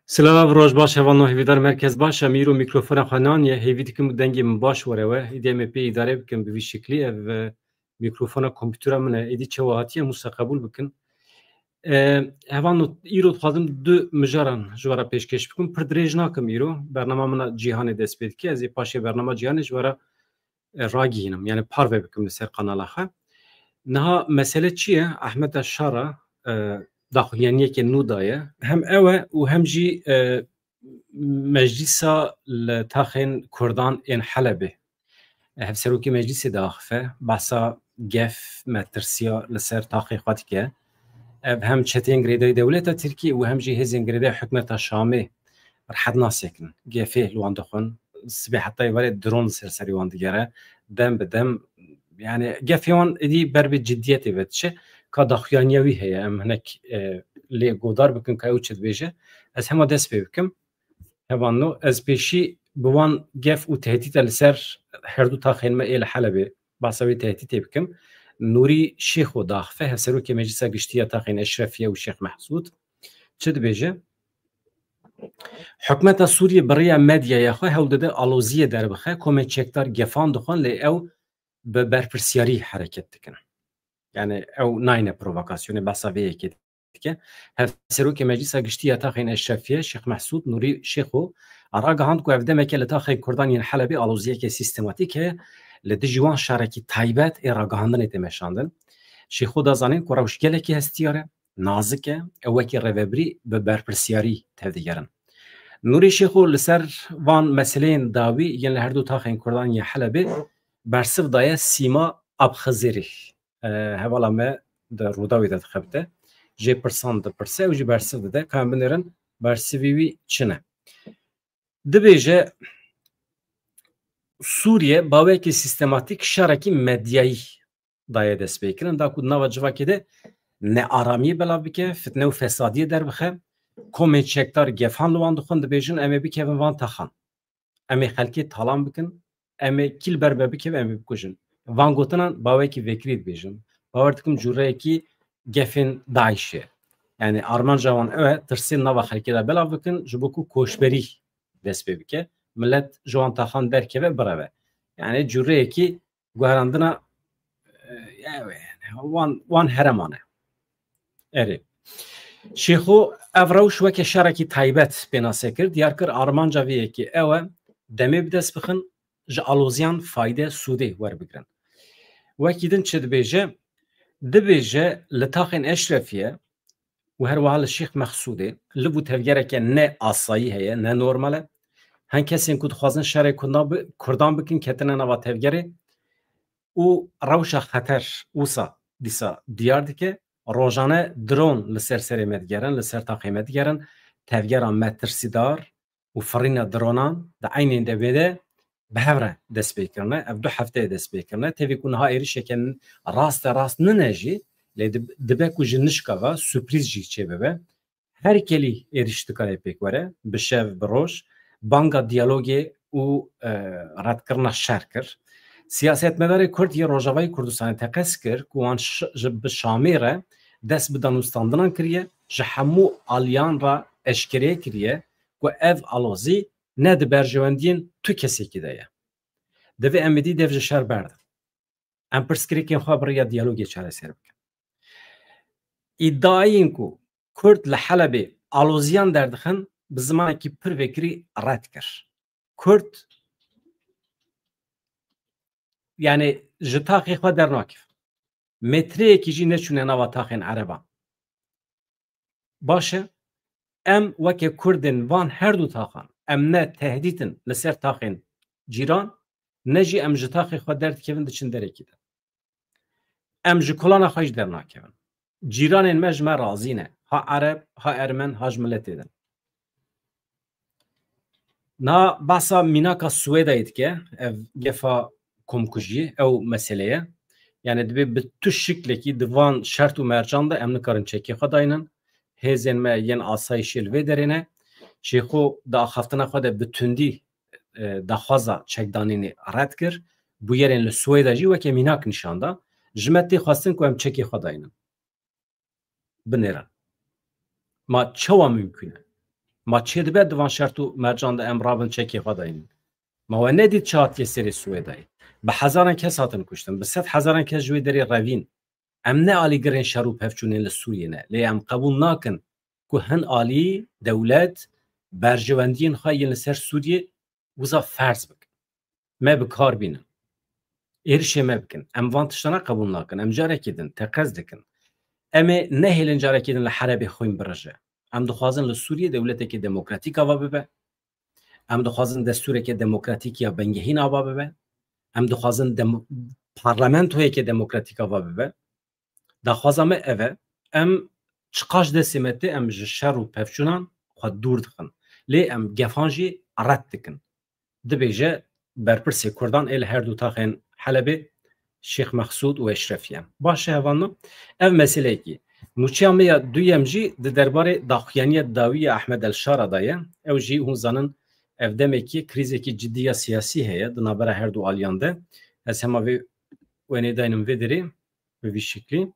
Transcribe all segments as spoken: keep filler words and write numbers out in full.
Silav, roj baş, hevalno hêvîdar, merkez baş. Em îro mîkrofona xwe naniye, hêvî dikim dengê min baş were we. Îdî em ê pê îdare bikin bi vî şiklî. Ev, e, mîkrofona kompûtera min e. Êdî çawa hatiye, em wisa qebûl bikin. E, hevalno, îro dixwazim du mijaran ji we re pêşkêş bikim. Pir dirêj nakim îro. Bernama min a Cîhanê dest pê dike. Ez ê paşê bernama Cîhanê ji we re, e, ragihînim. Yani parve bikim li ser kanala xwe. Niha mesele çi ye? Ehmeda Şara, e, daxuyaniyeke nû daye. Hem ew e û hem jî, e, meclîsa li taxên Kurdan ên Helebê. E, hevserokê meclîsê diaxife, behsa gef, metirsiya li ser taxê xwe dike. Ev hem çeteyên girêdayî dewleta Tirkiyê û hem jî hêzên girêdayî hikûmeta Şamê rehet nasekin. Gefê li wan dixwin. Sibê heta êvarê dron li ser serî wan digere. Dem bi dem, yani gefê wan êdî ber bi ciddiyetê ve diçe. Ka daxuyaniya wî heye, em hinek, e, lê godar bikin ka ew çi dibêje. Ez hema dest pê bikim. Hevalno, ez pêşî bi wan gef û tehdîta li ser her du taxên me ê li Helebê, behsa wê tehdîtê bikim. Nûrî Şêxo diaxife, hevserokê Meclisa Giştî ya Taxên Eşrefiye û Şêx Mehsûd, çi dibêje? Hikûmeta Sûriyê bi rêya medyaya xwe hewl dide aloziyê derbixe, komên çekdar gefan dixwin, lê ew bi berpirsiyarî hereket dikin. Yani ew nayne provokasyonê, behsa vê yekê dike. Hevserokê Meclîsa Giştî ya Taxên Eşrefiye, Şêx Mehsûd Nûrî Şêxo, ragihand ku ev demeke li taxên Kurdan yên Helebê aloziyeke sîstematîk heye, li dijî wan şerekî taybet ê ragihandinê tê meşandin. Şêxo da zanîn ku rewş gelekî hestiyar e, nazik e, ew wekî rêvebirî bi berpirsiyarî tevdigerin. Nûrî Şêxo li ser van meseleyên dawî yên li her du taxên Kurdan yên Helebê bersiv daye Sîma Abxizirî. E, hevala me di Rûdawê de dixebite. Jê pirsan dipirse, ew jî bersiv dide. Ka em binêrin, bersivî wî çi ne? Dibêje, Sûriye bawekî sîstematîk şerekî medyayî daye destpêkirin, da ku di nava civakê de nearamiyê belav bike, fitne û fesadiyê derbixe, komên çekdar gefan li wan dixwin, dibêjin, em ê bikevin van taxan. Em ê xelkê talan bikin, em ê kî li ber me bikeve, em ê bikujin. Van gotinan bawekî vekirî dibêjin. Bawer dikim cûreyekî gefên DAIŞê. Yani armanca wan ew e, tirsê nava xelkê de belav bikin, ji bo ku koçberî dest pê bike. Milet ji wan taxan derkeve, bireve. Yani cûreyekî guherandina, e, ew e, yani wan, wan hereman e. Erê. Şêxo ev rewş weke şerekî taybet pênase kir, diyar kir armanca vê yekê ew e, demê bi dest bixin, ji aloziyan fayde, sûdê werbigirin. Wekî din çi dibêje? Dibêje li taxên Eşrefiye û her wiha li Şêx Mexsûdê liv û tevgereke ne asayî heye, ne normal e. Hin kesên ku dixwazin şerê Kurdan bi-, Kurdan bikin ketine nava tevgerê û rewşa xeter wisa dîsa diyar dike. Rojane dron li ser serê me digerin, li ser taxê me digerin. Tevgera metirsîdar û firîna dronan di eynên demê de bi hev re dest pê kirine. Ev du hefteyê dest pê kirine. Tevî ku niha êrişeke raste rast nine jî, lê dib-, dibe ku ji nişka ve surprîz jî çêbibe. Her kelî êriş dikare pêk were, bi şev, bi roj, banga diyalogê û, e, redkirina şer kir. Siyasetmedarê Kurd yê Rojavayê Kurdistanê teqez kir ku wan ş-, ji, bi Şamê re dest bi danûstandinan kiriye, ji hemû aliyan re eşkere kiriye ku ev alozî ne di berjewendiyên tu kesekî de ye. Divê em êdî dev ji şer berdin. Em pirsgirêkên xwe bi rêya diyalogê çareser bikin. Îdiayên ku Kurd li Helebê aloziyan derdixin, bi zimanekî pir vekirî red kir. Kurd, yani ji taxê xwe dernakevin. Metreyekî jî neçûne nava taxên Ereban. Baş e, em weke Kurdên van her du taxan, em ne tehdît in li ser taxên cîran, ne jî em ji taxê xwe derdikevin, diçin derekî din. Em ji kolana xwe jî dernakevin. Cîranên me ji me razî ne. Ha Ereb, ha Ermen, ha ji miletê din. Na behsa mînaka Swêdayê dike, ev gefa komkujiyê, ew mesele ye. Yani dibê bi tu şiklekî di van şert û mercan de em nikarin çekê xwe daynin. Hêzên me yên asayîşê li vê derê ne. Şêxo di axaftina xwe de bi tundî, e, daxwaza çekdanînê red kir. Bûyerên li Swêda jî weke mînak nîşan da. Ji me tê xwestin ku em çekê xwe daynin. Binêrin. Ma çawa mimkûn e? Ma çê dibe di van şert û mercan de em rabin çekê xwe dayînin? Ma we nedît çi hatiye serê Swêdayê? Bi hezaran kes hatin kuştin, bi sed hezaran kes ji wê derê revîn. Em ne alîgirên şer û pevçûnên li Sûriyê ne, lê em qebûl nakin ku hin alî dewlet berjewendiyên xwe yên li ser Sûriyê wiza ferz bikin. Me bi kar bînin. Êrişê me bikin. Em van tiştana qebûl nakin. Em carekê din teqez dikin. Em ê nehêlin carekê din li Helebê xwîn birije. Em dixwazin li Sûriyê dewletekê demokratîk ava bibe. Em dixwazin destûrekê demokratîk ya bingehîn ava bibe. Em dixwazin dem-, parlamentoyekê demokratîk ava bibe. Daxwaza me ev e, em çiqas destê me tê, em ji şer û pevçûnan xwe dûr dixin. Lê em gefan jî red dikin. Dibêje berpirsê Kurdan ê li her du taxên Helebê, Şêx Mexsûd û Eşrefiye. Baş e, hevalno, ev meseleyekî. Nûçeya me ya duyem jî di derbarê daxuyaniya dawî ya Ehmed El Şara de ye. Ew jî hûn zanin ev demekî krîzekî cidî ya siyasî heye di navbera her du aliyan de. Ez hema vê wênê daynim vê derê bi vî şiklî.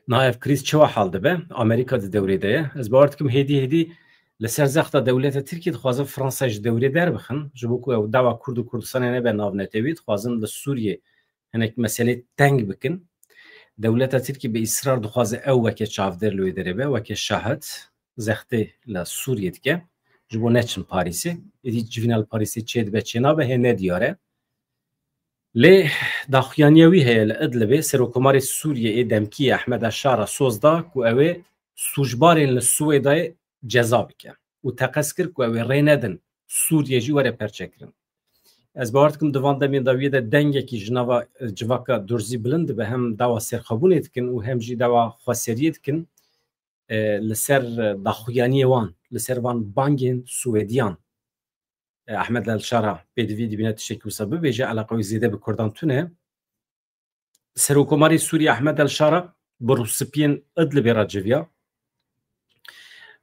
Niha ev krîz çawa hal dibe? Amerîka di dewrê de ye. Ez bawer dikim hêdî hêdî li ser zexta dewleta Tirkiyê dixwazin Fransa ji dewrê derbixin. Ji bo ku ew dawa Kurd û Kurdistanê nebe navnetewî, dixwazin li Sûriyê hinek meselê teng bikin. Dewleta Tirkiyê bi îsrar dixwaze ew weke çavdêr li wê derê be, weke şahid, zextê li Sûriyê dike. Ji bo neçin Parîsê. Êdî civîna li Parîsê çê dibe, çê nabe, hê nediyar e. Lê daxuyaniya wî heye li Idlibê, Serokkomarê Sûriyê ê demkî Ehmed El Şara soz da ku ew ê sûcbarên li Swêdayê ceza bike û teqez kir ku ew ê rê nedin Sûriye jî were perçekirin. Ez bawer dikim di van demên dawiyê de dengekî ji nava, e, civaka Durzî bilind dibe, hem dawa serxwebûnê dikin û hem jî dawa xweseriyê dikin, e, li ser, e, daxuyaniyê wan, li ser van bangên Swêdiyan. E, Ehmed El Şara pêdivî dibîne tiştekî wisa bibêje, eleqa wî zêde bi Kurdan tune. Serokkomarê Sûriyê Ehmed El Şara bi rûspiyên Idlibê re civiya.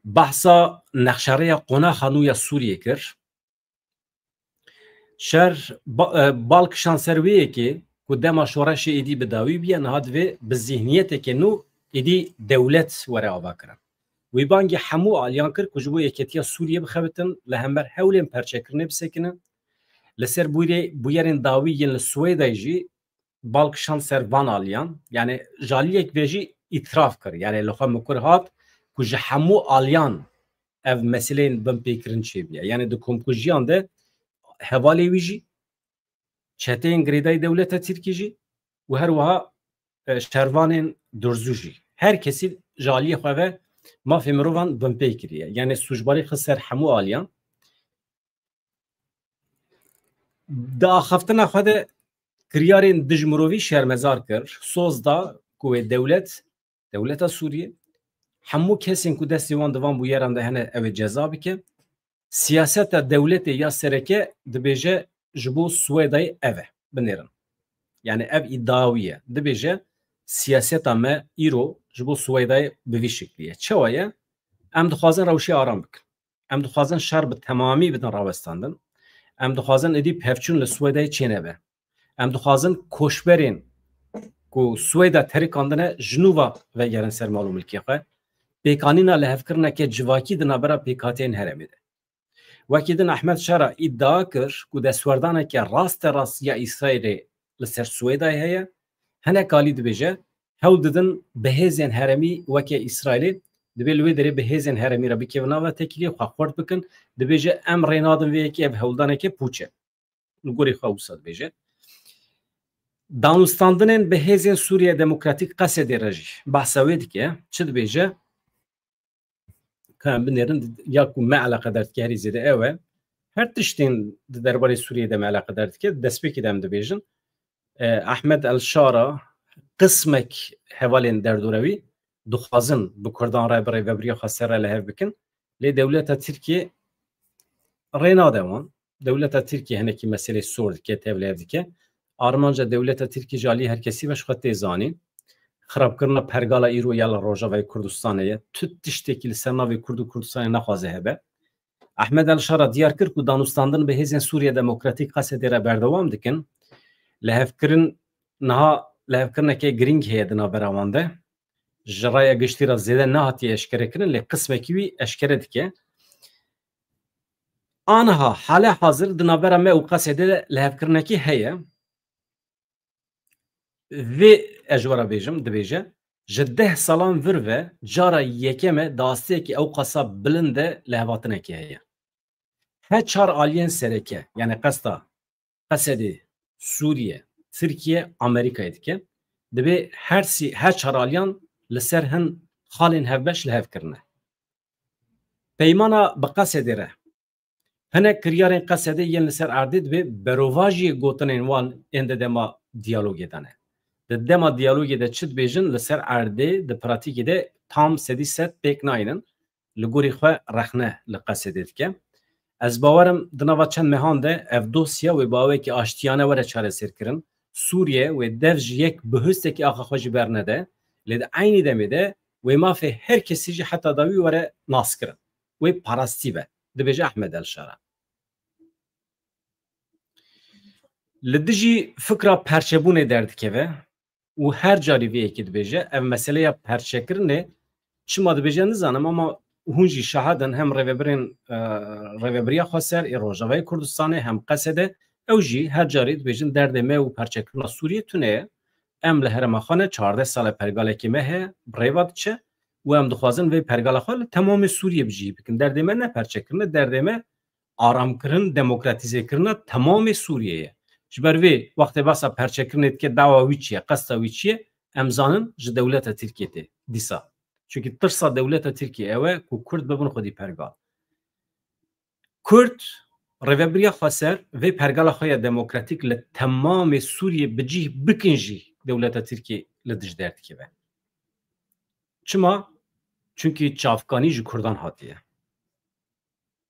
Behsa nexşerêya qonaxa nû ya Sûriyê kir. Şer ba-, e, bal kişand ser wê yekê ku dema şoreşê êdî bi dawî bûye, niha divê bi zîhniyeteke nû êdî dewlet were avakirin. Wî bangî hemû aliyan kir ku ji bo yeketiya Sûriyê bixebitin, li hember hewlên perçekirinê bisekinin. Li ser bûyerê, bûyerên dawî yên li Swêdayê jî bal kişand ser van aliyan. Yani ji aliyek ve jî îtiraf kir. Yani li xwe mikur hat ku ji hemû aliyan ev meseleyên binpêkirin çêbûye. Yani di komkujiyan de hevalê wî jî, çeteyên girêdayî dewleta Tirkî jî û her wiha, e, şervanên Durzû jî. Her kesî ji aliyê xwe ve mafê mirovan binpê kiriye. Yani sûcbarî xist ser hemû aliyan. Di axaftina xwe de kiryarên dijmirovî şermezar kir, soz da ku wê dewlet, dewleta Sûriyê, hemû kesên ku destê wan di van bûyeran de hene, ew ê ceza bike. Siyaseta dewletê ya sereke dibêje ji bo Swêdayê ev e, binêrin. Yani ev îdia wî ye. Dibêje siyaseta me îro ji bo Swêdayê bi vî şiklî ye. Çawa ye? Em dixwazin rewşê aram bikin. Em dixwazin şer bi temamî bidin rawestandin. Em dixwazin êdî pevçûn li Swêdayê çênebe. Em dixwazin koçberên ku Swêda terikandine ji nû ve vegerin ser mal û milkê xwe. Pêkanîna lihevkirineke civakî di navbera pêkhateyên herêmê de. Wekî din Ehmed Şara îdia kir ku destwerdaneke rasterast ya Îsraîlê li ser Swêdayê heye. Hinek alî dibêje, hewl didin bi hêzên herêmî weke Îsraîlê, divê li wê derê bi hêzên herêmî re bikevin nava têkiliyê, xwe xurt bikin. Dibêje, em rê nadin vê yekê, ev hewldaneke pûç e. Li gorî xwe wisa dibêje. Danûstandinên bi hêzên Sûriye Demokratîk, Qesedê re jî behsa wê dike. Çi dibêje? Ka em binêrin, ya ku me eleqedar dike herî zêde ew e. Her tiştên di derbarê Sûriyê de me eleqedar dike. Destpêkê de em dibêjin, e, Ehmed El Şara, qismek hevalên derdorewî dixwazin bi Kurdan re bi rêvebiriya xwe ser re li hev bikin. Lê dewleta Tirkiyê rê nade wan. Dewleta Tirkiyê hinekî meselê sor dike, tevlihev dike. Armanca dewleta Tirkiyê ji alî her kesî ve ji xwe tê zanîn. Xirabkirina pergala îro ya li Rojavayê Kurdistanê ye. Tu tiştekî li ser navê Kurd û Kurdistanê naxwaze hebe. Ehmed El Şara diyar kir ku danûstandin bi hêzên Sûriye Demokratîk, Qesedê re berdewam dikin. Lihevkirin, niha lihevkirineke girîng heye di navbera wan de. ji raya giştî re zêde nehatiye eşkerekirin, lê qismekî wî eşkere dike. Aniha hale hazir di navbera me û Qesedê de lihevkirinekî heye. Vê ez ji we re bêjim, dibêje, ji deh salan vir ve cara yekem e di astiyekî ew qasa bilind de lihevatinekê heye. Her çar aliyên sereke, yani qesta Qesedê, Sûriye, Tirkiye, Amerîkayê dike. Dibê her sî, her çar aliyan li ser hin xalên hevbeş li hev kirine. Peymana bi Qesedê re. Hinek kiryarên Qesedê yên li ser erdê dibê berovajiyê gotinên wan ên di dema diyalogê de ne. Di dema diyalogê de çi dibêjin, li ser erdê, di pratîkê de tam sedî sed pêk nayînin. Li gorî xwe rexne li Qesedê dike. Ez bawerim di nava çend mehan de ev dosya wê bi awekî aştiyane were çareserkirin. Sûriye wê dev ji yek bihustekî axa xwe jî bernede, lê di eynî demê de wê mafê her kesî jî heta dawî were naskirin. Wê parastî be, dibêje Ehmed El Şara. Li dijî fikra perçebûnê derdikeve û her carî vê yekê dibêje, ev meseleya perçekirinê çima dibêje nizanim, ama hûn jî şahid in, hem rêvebirên, e, Rêvebiriya Xweser ê Rojavayê Kurdistanê, hem Qesede, ew jî her carî dibêjin derdê me û perçekirina Sûriyê tune ye. Em li herêma xwe ne, çardeh sal e pergalekê me heye, bi rêva diçe û em dixwazin vê pergala xwe li temamê Sûriyê bi cihî bikin. Derdê me ne perçekirin e, derdê me aramkirin, demokratîzekirina temamê Sûriyê ye. Ji ber vê wextê behsa perçekirinê dike, dawa wî çi ye, qesta wî çi ye, em zanin ji dewleta Tirkiyê tê dîsa. Çunkî tirsa dewleta Tirkiyê ew e ku Kurd bibin xwedî pergal. Kurd, Rêvebiriya Xweser vê pergala xwe ya demokratîk li temamê Sûriyê bi cih bikin jî dewleta Tirkiyê li dij derdikeve. Çima? Çunkî çavkanî ji Kurdan hatiye.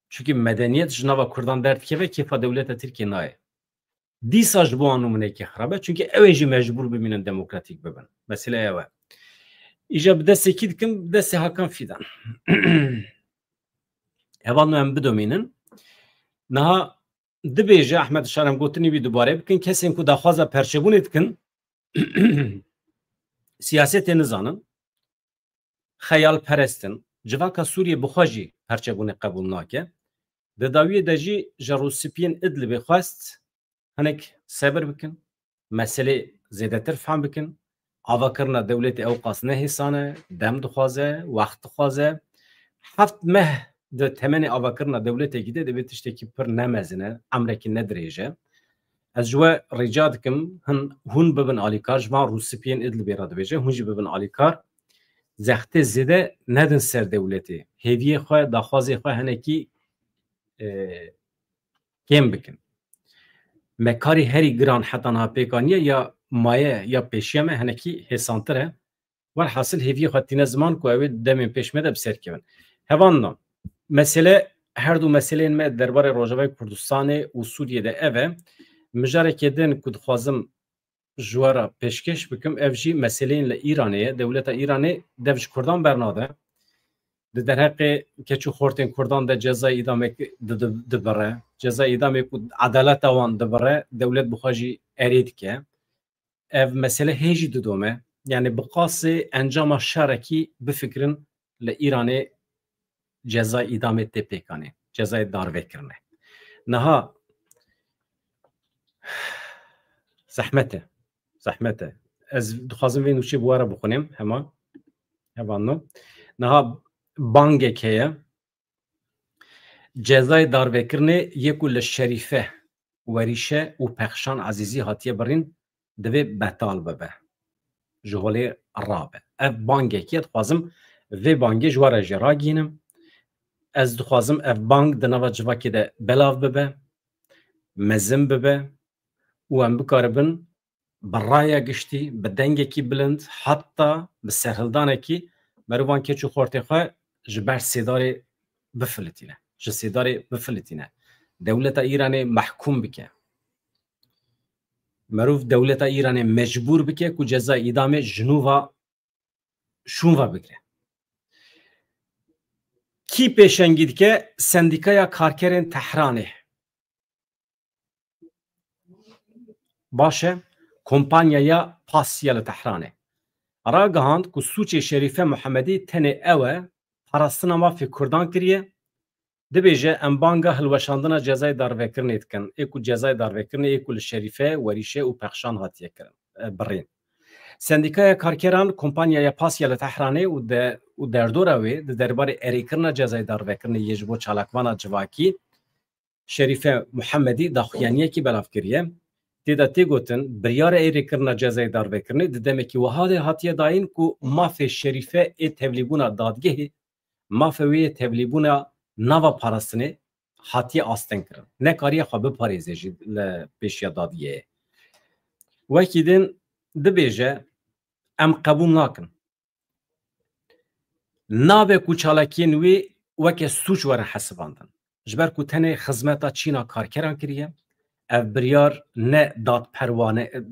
Çunkî medeniyet ji nava Kurdan derdikeve, kêfa dewleta Tirkiyê nayê. Dîsa ji bo wan nûmineyekî xirab e, çunkî ew ê jî mecbûr bimînin demokratîk bibin. Mesele ew e. Îja bi destê kî dikim, bi destê Hakan Fîdan. Hevalno em bidomînin. Niha dibêje Ehmed Şarem, gotinî wî dubare bikin, kesên ku daxwaza perçebûnê dikin, siyasetê nizanin, xeyalperest in. Civaka Sûriyê bi xwe jî perçebûnê qebûl nake. Di dawiyê de jî ji rûspiyên Idlibê xwest hinek sebir bikin, meselê zêdetir fehm bikin. Avakirina dewletê ew qas ne hêsan e, dem dixwaze, wext dixwaze. Heft meh di temenê avakirina dewletekî de dibê tiştekî pir ne mezin e, emrekî ne dirêj e. Ez ji we rica dikim, hin, hûn bibin alîkar, ji van rûspiyên Idlibê re dibêje, hûn jî bibin alîkar. Zextê zêde nedin ser dewletê. Hêviyê xwe, daxwazê xwe hinekî, e, kêm bikin. Me karî herî giran heta niha pêk aniye, ya maye ya pêşiya me hinekî hêsantir e. Werhasil hêviyê xwe tîne ziman ku ew ê demên pêş me de bi ser kevin. Hevalno, mesele, her du meseleyên me derbarê Rojavayê Kurdistanê û Sûriyê de ev e. Mijarekê din ku dixwazim ji we re pêşkêş bikim, ev jî meseleyên li Îranê ye. Dewleta Îranê dev ji Kurdan bernade. Di derheqê keç û xortên Kurdan de cezayê îdamê di-, di-, dibire. Cezayê îdamê ku edaleta wan dibire, dewlet bi xwe jî erê dike. Ev mesele hê jî didome. Yani bi qasê encama şerekî bifikirin, li Îranê ceza îdamê tê pêkanê, cezayê darvekirinê. Niha zehmet e, zehmet e. Ez dixwazim vê nûçê bi we re bixwînim, hema, hevalno. Niha bangek heye. Cezayê darvekirinê yê ku li Şerîfe Werîşe û Pexşan Ezîzî hatiye birîn, divê betal bibe. Ji holê rabe. Ev bangekî ye, dixwazim vê bangê ji we re jî ragihînim. Ez dixwazim ev bang di nava civakê de belav bibe, mezin bibe û em bikaribin bi raya giştî, bi dengekî bilind, heta bi serhildanekî merivan keç û xortê xwe ji ber sêdarê bifilitîne. Ji sêdarê bifilitîne. Dewleta Îranê mehkûm bike. Merov dewleta Îranê mecbûr bike ku ceza îdamê ji nû ve şûn ve bigire. Kî pêşengî dike? Sendîkaya Karkerên Tehranê. Baş e, kompanyaya PAS ya li Tehranê. Ragihand ku sûcê Şerîfe Muhemedî tenê ew e, parastina mafê Kurdan kiriye, dibêje, em banga hilweşandina cezayê darvekirinê dikin. Ê ku cezayê darvekirinê ê ku li Şerîfe, Werîşe û Pexşan hatiye kirin, e, birîn. Sendîkaya Karkeran, kompanyaya Pasya li Tehranê û de, û derdora wê di derbarê erêkirina cezayê darvekirinê yê ji bo çalakvana civakî Şerîfe Muhemedî daxuyaniyekî belav kiriye. Tê de tê gotin, biryara erêkirina cezayê darvekirinê di demekî wiha de hatiye dayîn ku mafê Şerîfe ê tevlîbûna dadgehê, mafê wê yê tevlîbûna nava parastinê hatiye astengkirin. Nekariye xwe biparêze jî li pêşiya dadgehê. Wekî din dibêje, em qebûl nakin. Nabe ku çalakiyên wî weke sûc werin hesibandin. Ji ber ku tenê xizmeta çîna karkeran kiriye, ev biryar ne dadperwane-,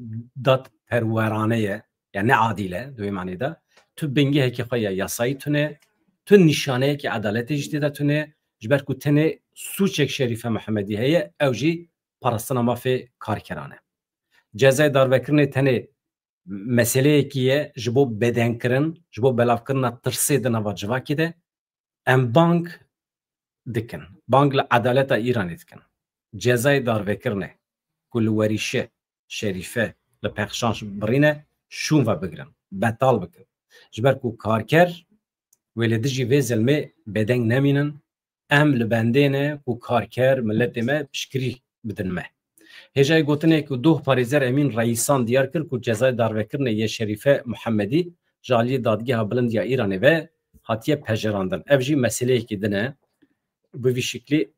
dadperwerane ye, ya ne adîl e, di wê manê de. Tu bingehekî xwe ya yasayî tune, tu nîşaneyekî edaletê jî tê de tune, ji ber ku tenê sûcek Şerîfe Muhemedî heye, ew jî parastina mafê karkeran e. Cezayê darvekirinê tenê meseleyekî ye ji bo bedenkirin, ji bo belavkirina tirsê di nava civakê de. Em bang dikin, bang li edaleta Îranê dikin. Cezayê darvekirinê ku li Werîşe, Şerîfe, li Pexşan birîne, şûn ve bigirin, betal bikin. Ji ber ku karker wê li dijî vê zilmê bedeng nemînin, em li bendê ne ku karker, miletê me piştgirî bidin me. Hêjayî gotinê ku doh parêzer Emîn Reîsan diyar kir ku cezayê darvekirinê yê Şerîfe Muhemedî ji aliyê Dadgeha Bilind ya Îranê ve hatiye pejerandin. Ev jî meseleyekî din e. Bi vî şiklî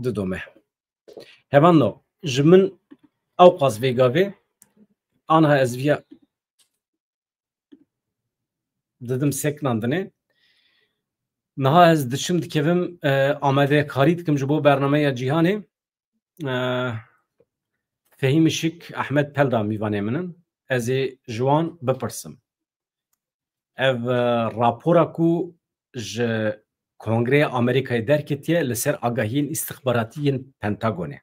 didome. Hevano, ji min ewqas vê gavê, anha ez viya didim seknandinê. Niha ez diçim dikevim, e, amadekarî dikim ji bo bernameya cîhanê. E, Fehîm Işik, Ehmed Pelda mîvanê min in. Ez ê ji wan bipirsim. Ev, e, rapora ku ji Kongreya Amerîkayê derketiye li ser agahiyên îstixbaratî yên Pentagonê.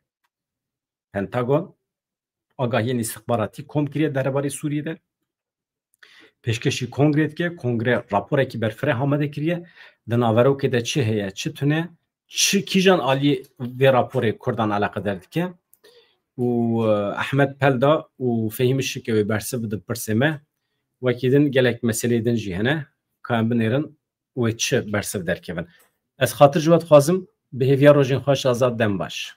Pentagon agahiyên îstixbaratî kom kiriye derbarê Sûriyê de. Pêşkêşî Kongrê dike. Kongre raporekî berfireh amade kiriye. Di naverokê de çi heye, çi tune, çi kîjan alî vê raporê Kurdan eleqedar dike. Û, e, Ehmed Pelda û Fehîm Işikê wê bersiv bidin pirsê me. Wekî din gelek meseleyê din jî hene. Ka em binêrin wê çi bersiv derkevin. Ez xatir ji we dixwazim, bi hêviya rojên xweş, azad, dem baş.